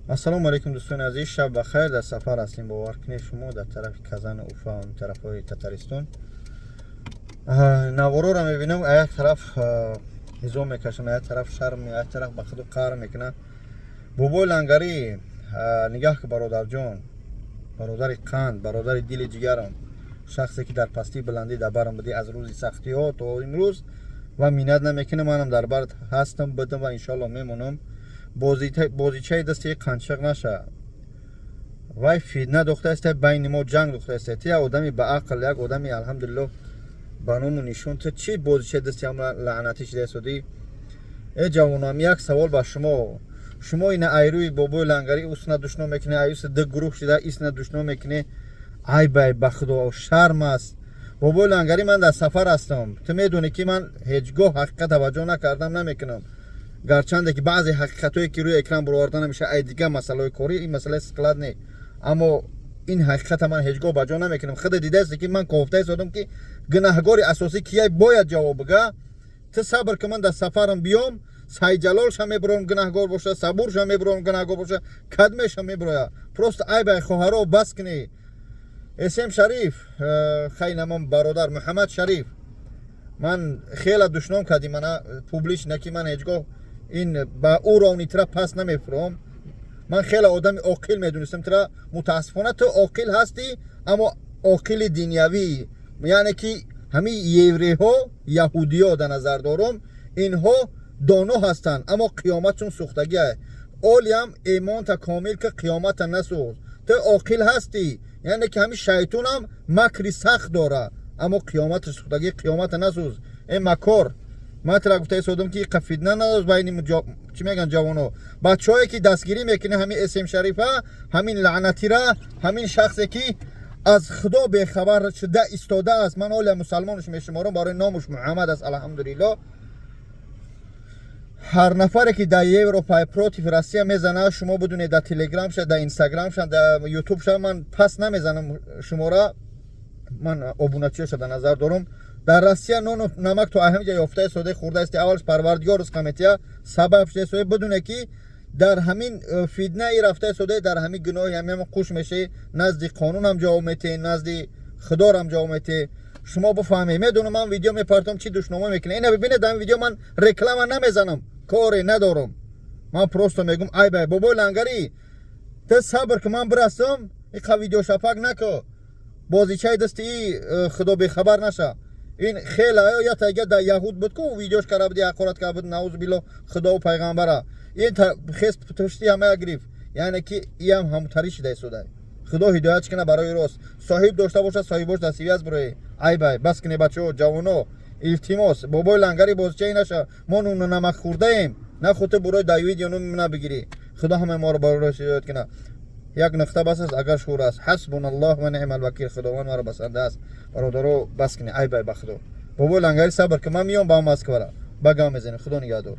Ассалому алайкум, дӯстони азиз, шаб ба хайр. Дар сафар ҳастем, бовар кунед шумо, дар тарафи Казану Уфа, он тарафҳои Татаристон. Навороро мебинам, а як тараф ҳизом мекашам, а як тараф шарм, а як тараф ба худу қаҳр мекунам. Бобои Лангарӣ, нигаҳ ки, бародарҷон, бародари қанд, бародари дили ҷигарам, шахсе ки дар пастии баландӣ дар барам будӣ аз рӯзи сахтиҳо то имрӯз ва миннат намекунам, манам дар барат ҳастам, будам ва иншоалло мемонам. Бозичаи дасти қанчиқ наша. Вай фитна дохтааст, байни мо ҷанг дохтааст. Ту як одами баақл, як одами, алҳамдулилло, ба ному нишон, ту чӣ бозичаи дасти ҳам лаънатӣ шидаистодӣ? Э ҷавонам, як савол ба шумо. Шумо ина айрӯи бобои Лангарӣ усна душно мекунӣ, аюса ду гурӯҳ шида исна душно мекунӣ. Айбай, ба худо, шарм аст. Бобои Лангарӣ, ман дар сафар ҳастам. Ту медонӣ, ки ман ҳеҷ гоҳ ҳақиқат таваҷҷӯҳ накардам, намекунам, гарчанде ки баъзе ҳақиқатҳое, ки рӯи экран бароварда намешавад, ай дигар масъалаҳои корӣ, ин масъалаи склад не, аммо ин ҳақиқата ман ҳеҷ гоҳ ба ҷо намекунам. Худа дидаасте, ки ман кофта истодам, ки гунаҳгори асосӣ кия бояд ҷавоб бига. Ту сабр ки, ман дар сафарам биём, Сайҷалолша мебурам, гунаҳгор боша, Сабурша мебурам, гунаҳгор боша, кадмеша мебуроя. Просто айбай, хоҳаро, бас кунӣ. Эсем Шариф, хайнамон бародар Муҳаммад Шариф, ман хела душном кардӣ мана публично, ки ман ҳеҷ гоҳ ин ба ӯ ровни тира пас намефуром. Ман хеле одами оқил медонистам тира. Мутаассифона, ту оқил ҳастӣ, аммо оқили дунявӣ, яъне ки ҳамин евреҳо, яҳудиё дар назар дорум, инҳо доно ҳастанд, аммо қиёматшон сӯхтагия. Олиам имонта комил ки қиёмата насӯз. Ту оқил ҳастӣ, яъне ки ҳамин шайтонам макри сахт дора, аммо қиёмати сӯхтагӣ, қиёмата насӯз. Э макор, ман тира гуфта истодам, ки иқа фитна надоз байни чӣ мегӯянд, ҷавоно, бачаҳое ки дастгирӣ мекунӣ ҳамин эсем Шарифа, ҳамин лаънатира, ҳамин шахсе ки аз Худо бехабар шуда истодааст. Ман оля мусалмонш мешуморам, барои номуш Муҳаммад аст, алҳамдулилло. Ҳар нафаре ки дар Европа против Россия мезанад, шумо бидунед, дар Телеграмша, дар Инстаграмша, дар Ютубша ман пас намезанам шумора, ман обуначиёша дар назар дорам. Дар Россия нону намак то ҳамиҷа ёфта истода, хӯрда исти, аввалш Парвардигор ризқа метия, сабаб шуда истода. Бидуне, ки дар ҳамин фитнаи рафта истода, дар ҳамин гуноҳи ҳамин қуш мешавӣ, назди қонунам ҷавоб метиҳӣ, назди Худорам ҷавоб метиҳӣ. Шумо бифаҳмед, медонам, ман видео мепартом, чӣ душнома мекунед. Ина бибинед, дар ин видео ман реклама намезанам, коре надорам, ман просто мегум айбай. Бобои Лангарӣ, ту сабр ки, ман бирасам, иқа видеошапак нако, бозичаи дасти и Худо бехабар наша. Ин хеле я тайга дар яҳуд буд ку, видеош кара буди, ҳақорат кара буд, наузу билло, Худову пайғамбара. Ин хес пушти ҳамая гирифт, яъне ки иам ҳамтарӣ шида истода. Худо ҳидоят кина барои рост. Соҳиб дошта бошад, соҳибош дар связь бирои. Айбай, бас кине, бачаҳо, ҷавоно, илтимос. Бобои Лангари, бозичаи наша, мо нуну намак хӯрдаем, на худ бурои дар видео нуми набигирӣ. Худо ҳамаи моро барои рост ҳидоят кина. Як нуқта бас аст, агар шур аст. Ҳасбуналлоҳ ва ниъмал вакил, Худованд маро басанда аст. Бародаро, бас кине, айбай, ба Худо. Бобои Лангари, сабр ки, ман миём ба Москвара, ба гам мезанем. Худо нигаҳдор.